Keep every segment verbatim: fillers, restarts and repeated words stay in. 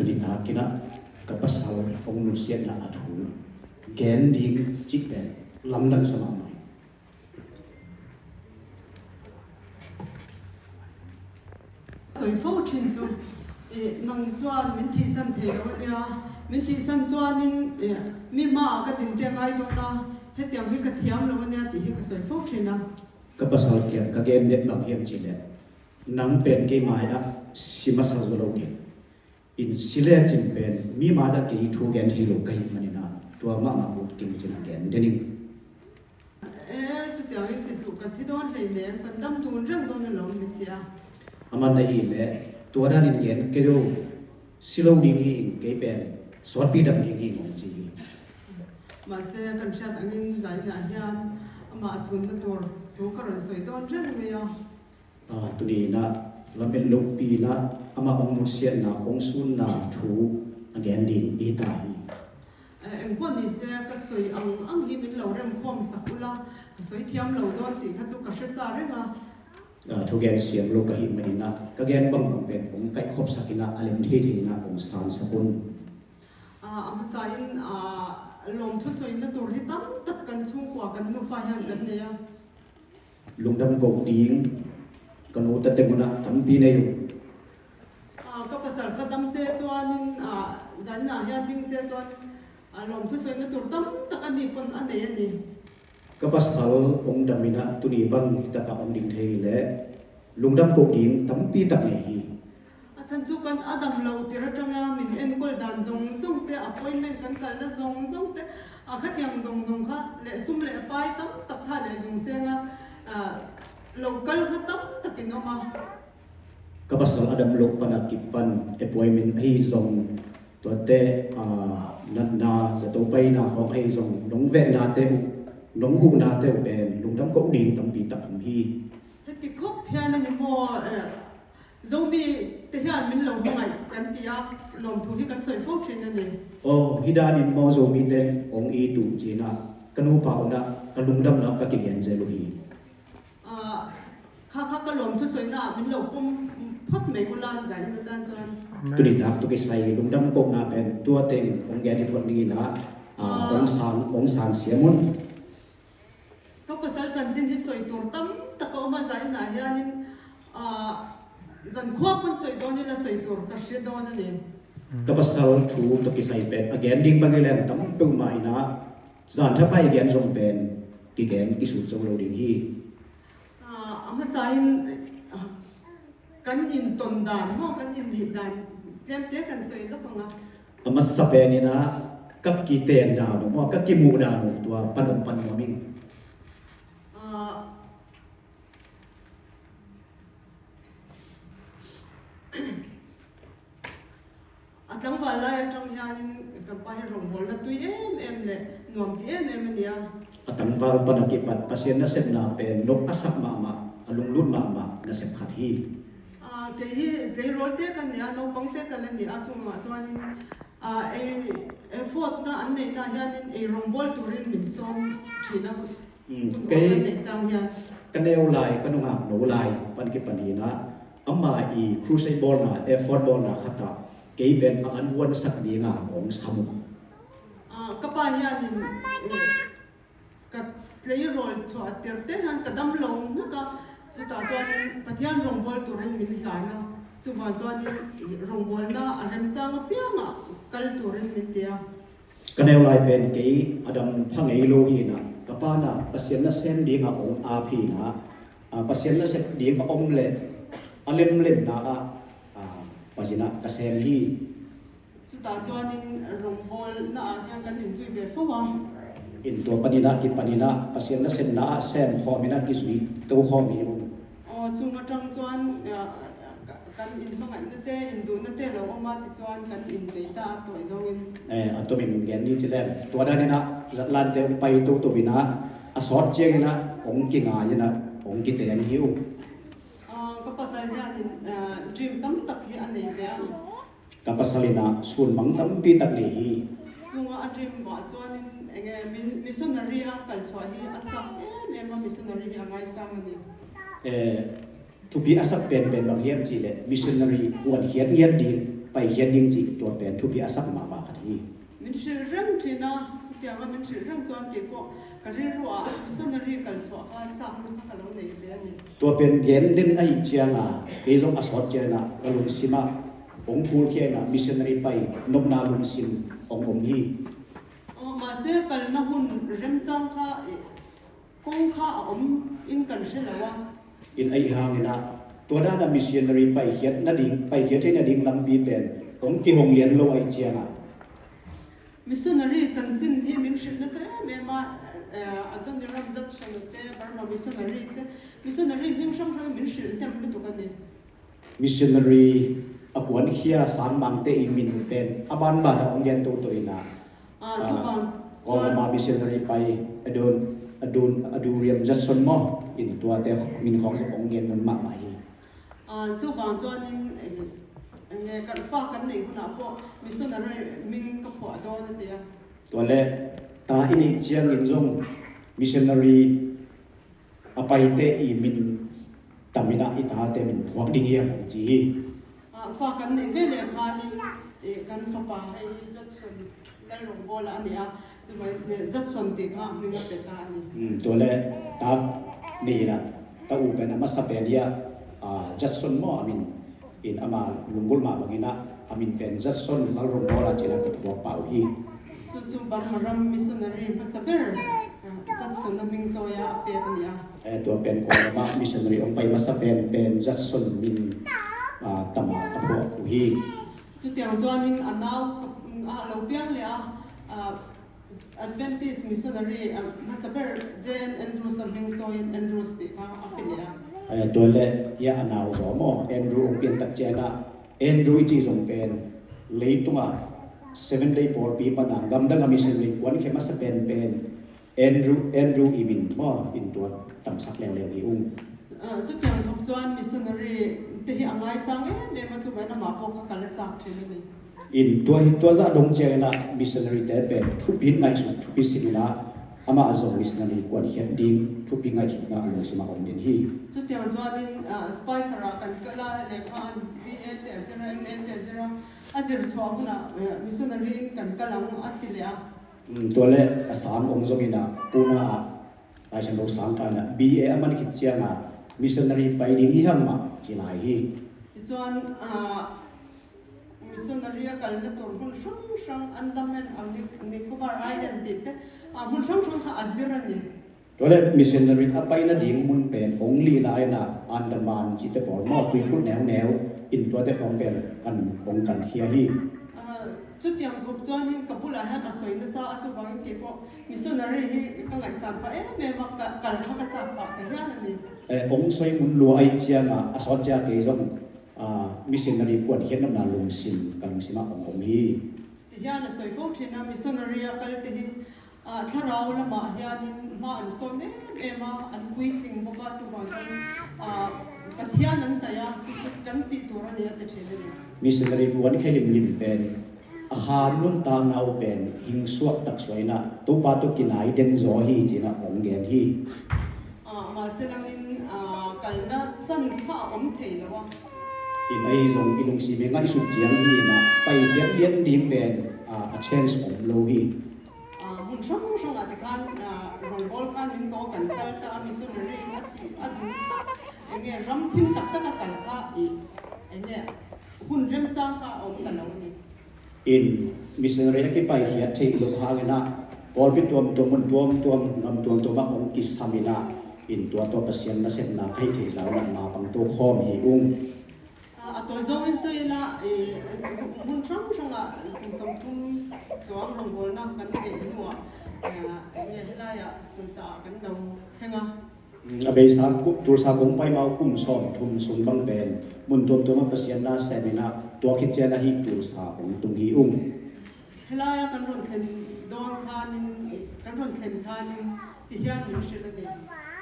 Nitak in ah ka pasal hong nusiatna a thu gen ding cih pen lamdang sa mahmah hi. Soi fo chin cu, eh, nang cuan min thihsan thei lo a nia. Min thihsan cuan in, eh, mi ma a ka din te ngai dawh na, hetiang hi ka thiam lo a nia ti hi ka soi fo chin a. Ka pasal kiang ka gen det bang hiam cih leh, nang pen kei mai ah si masa zo lo ding. In si le cin pen mi mai ah kei thu gen thei lo ka hih manin ah tua mahmah ut keng cin a gen den ing. Eh, cutiang in ti suh ka thi dawn hlei nem, kan dam tun reng dawn a lo mi tia. Aman ahih leh tua dan in gen kei lo, si lo ding hi ing, kei pen sawtpi dam ding hi ing hong ci hi. Mahse kan hriat angin zanin ah hian amah a sunna tur thu ka rawn sawi dawn reng mai a. Ah, tuni in ah lamet lopi in ah amah hong nusiatna, hong sunna thu a gen ding i ta hi. Eh, engpawh ni se ka sawi ang ang hi min lo remkhawm sak ula, ka sawi thiam lo dawn tih kha chu ka hre sa reng a. Ah, thugen siam lo ka hih manin ah ka gen bangbang pen hong kaihkhop sak in ah a lem thei thei in ah hong san sak un. Ah, a hmasa in, ah, lawmthu sawina tur hi tam tak kan chhungkua kan nufa hian kan nei a. Lungdam koh ding ka nu ta teng un ah tampi nei uh. Ah, ka pasal kha dam se chuan in, ah, zanin ah hian ding se chuan, ah, lawmthu sawina tur tam tak a ni pawn a nei a ni. Ka pasal hong dam in ah tuni bang hi tak ah hong ding thei leh lungdam koh ding tampi tak nei hi. A chhan chu kan a dam lo tir aṭanga min enkawl dan zawng zawng te, appointment kan kalna zawng zawng te, a khatiang zawng zawng kha leh sum leh pai tam tak tha leh zung senga, ah, lo kal kha tam takin awm a. Ka pasal a dam loh pana kipan appointment ahi zong, tuate, ah, natna, zato paina khawng ahi zong, nong vehna te uh, nong huhna te uh pen lungdam koh ding tampi tak om hi. Heti khawp hian a ni maw, eh, Zomi te hian min lo hmangaih kan ti a, lawmthu hi kan sawi fo ṭhin a ni. Aw, hi danin maw Zomi ten hong i duh cin a, ka nupa un ah ka lungdamna ka kigen zel uh hi. Ah, kha kha ka lawmthu sawina ah min lo pawm phawt mai ula zanin atan chuan. Amen. Tuni tak tu kisai lungdam kohna pen tua teng hong gen hi phawt dingin ah, ah, hong sang, hong sang siam un. Ka pasal chanchin hi sawi tur tam tak a awm a, zanin ah hianin, ah, zan khua pawn sawi dawn ila sawi tur ka hria dawn a ni. Ka pasal thu tawh kisai pen a gen ding bang i leng tam peuhmah in ah, zan thapai gen zawng pen kigen kisut zo lo ding hi. Ah, a hmasa in, ah, kan intawn dan maw, kan inneih dan tlemte kan sawi lawk ang a. A hmasa pen in ah ka kiten dan uh maw, ka kimuh dan uh tua pan awm pan nuam ing. Ah, a tlangval lai aṭang hianin kan pa hi rawngbawlna tui em em leh nuam ti em em a ni a. A tlangval pana kipat Pasian nasepna pen lawp a sak mahmah, a lunglut mahmah nasep khat hi. Ah, kei hi tleirawl te kan ni a, naupang te kan la ni a, chungah chuanin, ah, ei, ei fawtna an neihna hianin ei rawngbawl turin min sawm ṭhin a. Mm, kei ka neu lai, ka nungak no lai pan kipan in ah, ama i crusade bawlna, effort bawlna khatah kei pen a an huansak dinga hong sam uh. Ah, ka pa hianin, eh, ka tleirawl chhuah tirte hian ka dam lo hnak a, chutah chuanin Pathian rawngbawl turin min hlan a, chuvang chuanin rawngbawlna a remchang apiangah kal turin min ti a. Ka neu lai pen kei a dam pha ngei lo hi in ah, ka pa in ah Pasian nasem dinga hong ap hi in ah, ah, Pasian nasep ding a om leh a lemlemna ah, ah, pai in ah ka sem hi. Chutah chuanin rawngbawlna ah hian kan inzui ve fo a. In tua panin ah kipan in ah Pasian nasepna ah sem khawm in ah kizui to khawm hi uh. Aw, chung aṭang chuan, ah, ka, kan inhmangaihna te, induhna te lo awm a, tichuan kan innei ta a tawih zawngin. Eh, a tumin gen ni chi lem. Tua danin ah zatlan te hong pai toto in ah, a sawt chiangin ah hong kingai in ah hong kiteng hi uh. Ah, ka pasal hianin, ah, dream tam tak hi a nei ve a. Ka pasal in ah sunmang tampi tak nei hi. Chunga a dream ah chuanin enge, mi-, missionary a kal chhuah hi a chak em em a, missionary hi a ngaisang a ni. Eh, thupi a sak penpen bang hiam cih leh missionary huan hiat ngiat ding, paikhiat ding cih tua pen thupi a sak mahmah khat hi. Min hrilh reng ṭhin a, chutianga min hrilh reng chuan kei pawh ka rilru ah missionary kal chhuah kha chakna kha ka lo nei ve a ni. Tua pen gen den ahih cianga kei zong a sawt cianga ka lungsimah hong phulkhia inah missionary pai nopna lungsim hong om hi. Aw, mahse, kalna hun remchang kha, eh, kong kha a om in kan hre lo a. In ahi hanginah tua dana missionary paikhiat nading, paikhiat theih nading lampi pen hong kihong lian lo ahih cianga. Missionary chanchin hi min hrilh nasa em em a, eh, Adoniram Judson te, Burma missionary te, missionary hming hrang hrang min hrilh hnem lutuk a ni. Missionary a kuankhia sangmangte i min pen a banban a hong gen toto inah, ah, ah, chuvang Kawlgama chuan missionary pai Adon, Adon, Adoniram Judson maw, in tuate min khawng zong hong gen ngun mahmah hi. Ah, chuvang chuanin, eh, eh, kan fa kan neih hunah pawh missionary hming ka phuah dawn a ti a. Tua le ta i neih ciangin zong missionary a paite i min taminah i tate min phuak ding hiam ci hi. Ah, fa kan neih ve leh khanin, eh, kan fapa hei Judson Lalrongbawl a ni a, tumai, eh, Judson tih kha hming a pe ta a ni. Hmm, tua le ta ni inah ta u pen a masa pen hi a, ah, Judson maw a min in ama lunggulh mah banginah a min pen Judson Lalrongbawl a cinah ka phuak pah uh hi. Chu chu Burma ram missionary hmasa ber, ah, Judson a hming chawi a a pek a ni a. Eh, tua pen Kawlgama missionary hong pai masa pen pen Judson min, ah, tama ka phuak uh hi. Chutiang chuanin a nau, ah, lo piang leh a, ah, Adventist missionary, ah, hmasa ber Jane Andrews a hming chawiin Andrews tih kha a pe leh a. Eh, tua le ia a nau zaw maw Andrew hong pian tak cianah Andrew i cih zong pen leitungah Seven Day pawlpi pana gamdanga missionary kuankhia masa pen pen Andrew, Andrew i min maw in tua tamsak leuleu hi ung. Ah, chutiang thawk chuan missionary te hi a ngaisang em em a, chuvangin amah pawh kha kal a chak ṭhin a ni. In tua hi, tua zah dong ciangin ah missionary te pen thupi ngaihsut, thupi sin in ah amah zong missionary kuankhiat ding thupi ngaihsutna a lungsimah om den hi. Chutiang chuanin, ah, Spicer ah kan kal a, lehkha an B A te a zir a, M A te a zir a, a zir chhuah hunah, eh, missionary in kan kal ang a ti leh a. Um, tua leh a sang om zongin ah, puna ah, Laisiangtho sang kha in ah, B A a man khit ciang ah, missionary pai ding hi hiam mah ci lai hi. Tichuan, ah, missionary a kalna tur hmun hrang hrang, Andaman, ah, Nic-, Nicobar Island tih te, ah, hmun hrang hrang kha a zir a ni. Tua leh missionary a paina ding hmun pen hong lih lai in ah, Andaman cihte pawl maw, tuipulh neu neu in tuate khawng pen kan hong kankhia hi. Ah, chutiang khop chuan hin ka bulah hian a sawi nasa a, chuvangin kei pawh missionary hi ka ngaihsan pha em em a, ka, kal kha ka chak pah ta hian a ni. Eh, hong sawi mun lua ahih ciang ah, a sawt ciang kei zong, ah, missionary kuankhiat nopna lungsim ka lungsimah hong om hi. Ti hian a sawi fo ṭhin a, missionary a kal te hi, ah, thlarau lamah hianin hma an sawn em em a, an puitling bawk a, chuvang chuan, ah, Pathian an taih a, kan tih tur a ni a ti ṭhin a ni. Missionary kuankhe limlim pen a khan nuntakna uh pen hing suak tak suaina Topa tawh kinai den zaw hi ci-in ah hong gen hi. Ah, mahse langin, ah, kalna chance kha a awm thei lo a. In ahi zong i lungsim i ngaihsut ciang hi in ah, paikhiat lian ding pen, ah, a chance awm lo hi. Ah, hmun hrang hrangah te khan, ah, Rongbawlkhan min kawh kan kal ta a, missionary a tih a duh tak, enge ram thim tak tak a kal kha i, enge hun remchang kha a awm ta lo a ni. In missionary a kipaikhiat theih loh hangin ah, pawlpi tuamtuam, mun tuamtuam, gam tuamtuam ah hong kisam in ah, in tua tawh Pasian nasepna ka hih theih zau in ah mapang to khawm hi ung. Ah, a tawi zawngin sawi ila, eh, hmun hrang hrangah kum sawmthum tluang rawngbawlna kan neih hnuah, ah, enge helaiah Tulsa ah kan lo thleng a. A beisa ku-, Tulsa kong pai mau kum sawmthum sung bang pen mun tuamtuamah Pasian na sem in ah, tua khit ciang ah hih Tulsa hong tung hi ung. Helaia kan rawn thlen dawn khanin, kan rawn thlen khanin ti hian min hrilh a ni.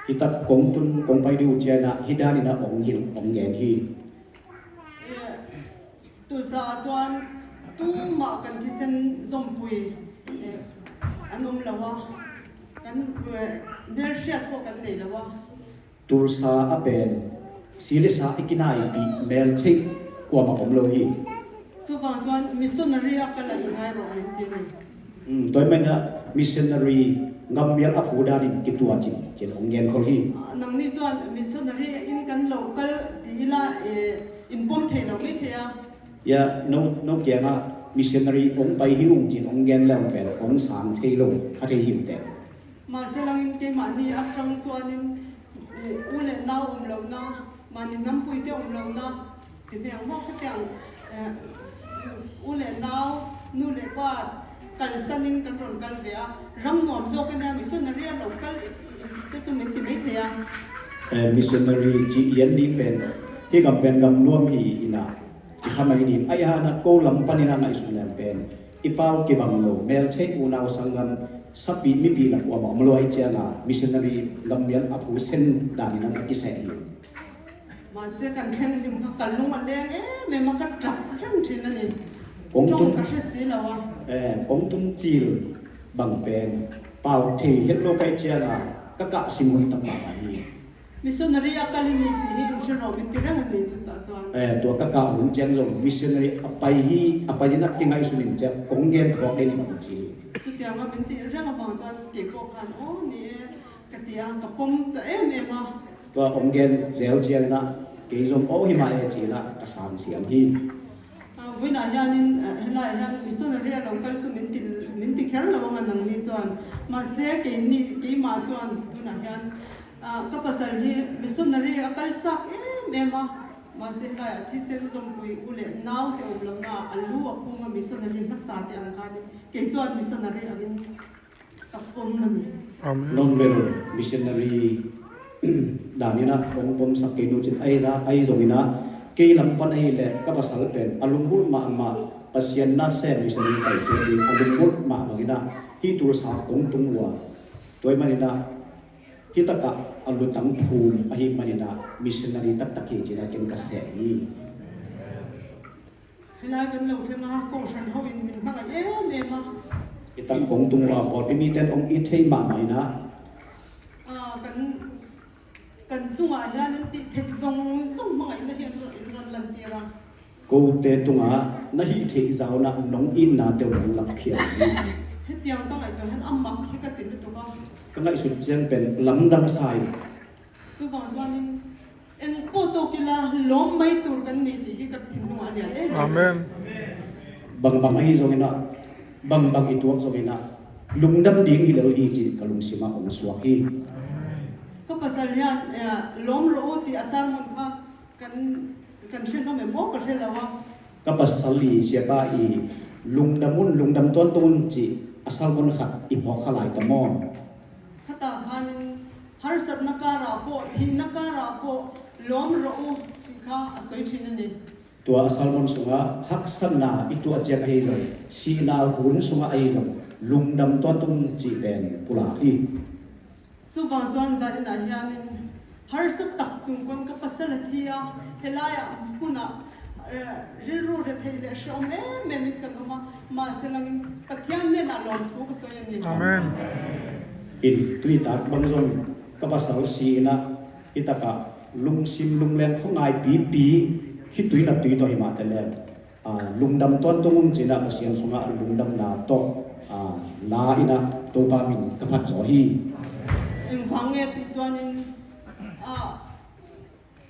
Hi tak kong tun, kong pai ding uh ciang ah, hi dan in ah hong hilh, hong ngen hi. Eh, Tulsa ah chuan tumah kan thisen zawmpui, eh, an awm lo a, kan, eh, hmelhriat pawh kan nei lo a. Tulsa a pen, si le sa i kinaipih mel theih kuamah awm lo hi. Chuvang chuan missionary a kal a ni ngai rawh min ti ni. Um, tua ahih manin ah missionary gammial a phu danin kituat in cin hong genkhol hi. Ah, nangni chuan missionary in kan lo kal ti ila, eh, inpawm thei lo mai thei a. Ya, no, no kiangah missionary hong pai hi ung cin hong gen leng pen hong sang thei lo, kha thei hi ung teh. Mahse langin keimahni aṭang chuanin, eh, u leh nau awm lohna, mahni nampuite awm lohna, ti hmeh ang maw khatiang, eh, u leh nau, nu leh pa kalsanin kan rawn kal ve a, ram nuam zawk a nia, missionary a lo kal te chu min ti mai thei a. Eh, missionary cih lian ding pen, hi gam pen gam nuam hi ina, chi kha mai ding. Ahi hangin ko lam panin a ngaihsun lem pen, i pau kibang lo, mel theih unau sanggam, sapi mipi lak uam a awm lo ahih cianga, missionary gammial a phu sen danin a kiseh hi. Mahse kan thleng hlim kha ka lung a leng em em a, ka ṭap reng ṭhin a ni. Kawng tum, ṭawng ka hre si lo a. Eh, kawng tum cil bang pen pau thei het lo ka hih cianga ka kah sim hun tak mahmah hi. Missionary a kal i ni tih hi in hre rawh min ti reng a ni chu tah chuan. Eh, tua ka kah hun chiang zawng missionary a pai hi, a pai in a kingaihsun in chiang kawng gen thuak den in a ci. Chutianga min tih reng avang chuan kei pawh khan aw ni e ka ti a, ka pawm ta em em a. Tua hong gen zel chiangin ah kei zawng aw hi mah e ci-in ah ka sang siam hi. Ah, vawiinah hianin, ah, helaiah hian missionary a lo kal chu min ti, min ti kher lo ang a nangni chuan. Mahse keini, keimah chuan tunah hian, ah, ka pasal hi missionary a kal chak em em a. Mahse helaiah thisen zawmpui u leh naute awm lohna a lu a phunga missionary hmasa te ang khanin kei chuan missionary angin ka pawm a ni. Amen. Non bel missionary danin ah hong pawmsak kei nu cin ahi za, ahi zongin ah kei lam pan ahih leh ka pasal pen a lunggulh mahmah, Pasian nasem missionary paikhiat ding a lunggulh mah bangin ah hih tulsa kong tung uh a, tua ahih manin ah hih takah a lutang phum ahih manin ah missionary taktak hi ci-in ah ken ka seh hi. Helai kan lo thleng a, kohhran ho in min hmangaih em em a. I tam kawng tung ua, pawlpi miten hong it thei mahmah in a. Ah, kan, kan chungah hian an tih theih zawng zawng hmangaihna hi an rawn, an rawn lantir a. Kote tungah na hih theih zauna nong itna te nong lakkhia. Hetiang ka ngaihtuah hian a mak hi ka ti lutuk a. Ka ngaihsut chiang pen lamdang sa in. Chuvang chuanin, eng pawh tawk ila lawm mai tur kan ni tih hi ka thinlungah a lian em em. Amen. Bangbang ahi zongin ah, bangbang i tuak zongin ah, lungdam ding hi lel hi ci ka lungsimah hong suak hi. Ka pasal hian, eh, lawm rawh u tih a sermon kha kan, kan hre hlawm em aw ka hre lo a. Ka pasal i siapa i lungdam un, lungdam tawntung un cih a sermon khat i phawk kha lai ta maw? Khatah khanin harsatna karah pawh, thihna karah pawh lawm rawh u tih kha a sawi ṭhin a ni. Tua a sermon sungah haksatna i tuah ciang ahi zong, sihna hun sungah ahi zong, lungdam tawntung cih pen pulak hi. Chuvang chuan zaninah hianin harsa tak chung pawn ka pasal a thi a, helaiah hunah, eh, rilru retheih leh hreawm em em in kan awm a, mahse langin Pathian hnenah lawmthu ka sawi a ni. Amen. In tuni tak bang zawng ka pasal si inah, hi takah lungsim lungleng khawngai pipi, khitui naptui tawh hi mah te leng. Ah, lungdam tawntung un cinah Pasian sungah lungdamna tawh, ah, la inah Topa min ka phat zaw hi. Engvang nge tih chuanin, ah,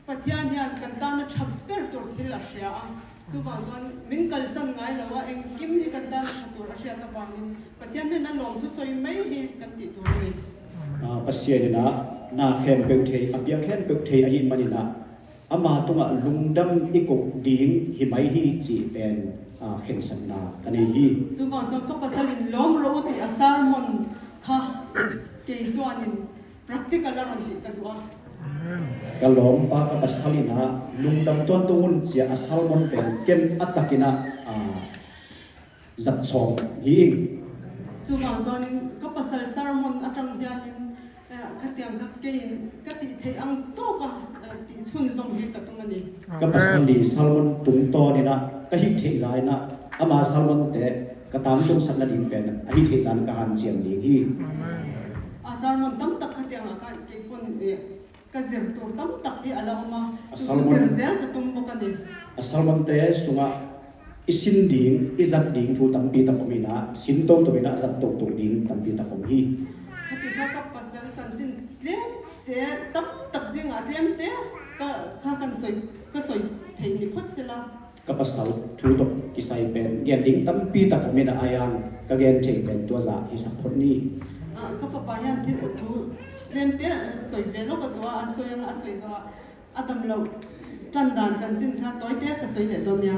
Pathian hian kan tana ṭha ber tur thil a hria a. Chuvang chuan min kalsan ngai lo a, engkim hi kan tana ṭha tur a hriat avangin Pathian hnenah lawmthu sawi mai hi kan tih tur a ni. Ah, Pasian inah na khempeuh thei, a piang khempeuh thei ahih maninah, ama tungah lungdam i koh ding hi mai hi cih pen, ah, khensatna ka nei hi. Chuvang chuan ka pasal in lawm rawh u tih a sermon kha kei chuanin practical a rawn tih ka duh a. Ka lawmpa ka pasal inah lungdam tawntung un cia a sermon pen ken a takinah, ah, zat chawm hi ing. Chuvang chuanin ka pasal sermon aṭang hianin, eh, khatiang kha keiin ka tih theih ang tawka, eh, tih chhun zawng hi ka tum a ni. Ka pasal hi sermon tungtawninah ka hih theih zainah ama sermon te ka tangtungsakna ding pen a hih theih zan ka hanciam ding hi. A sermon tam tak khatiangah khan kei pawn, eh, ka zir tur tam tak hi a la awm a, a chu chu sermon zir zel ka tum bawk a ni. A sermon te sungah I sin ding, i zat ding thu tampi tak om in ah, sin toto in ah zat toto ding tampi tak om hi. Kha ti kha ka pasal chanchin tlemte tamtak zing a tlemte ka, kha kan soi, ka soi thei ni phot sila. Ka pasal thu tawh kisai pen gen ding tampi tak om in ah, a yang ka gen thei pen tua zah hi sak phot ni. Ah, ka fapa hian thil thu tlemte soi ve lo ka tua, a soi ang a soi lo a, a dam lo. Tan dan chanchin kha tawite ka soi leh dawn nia.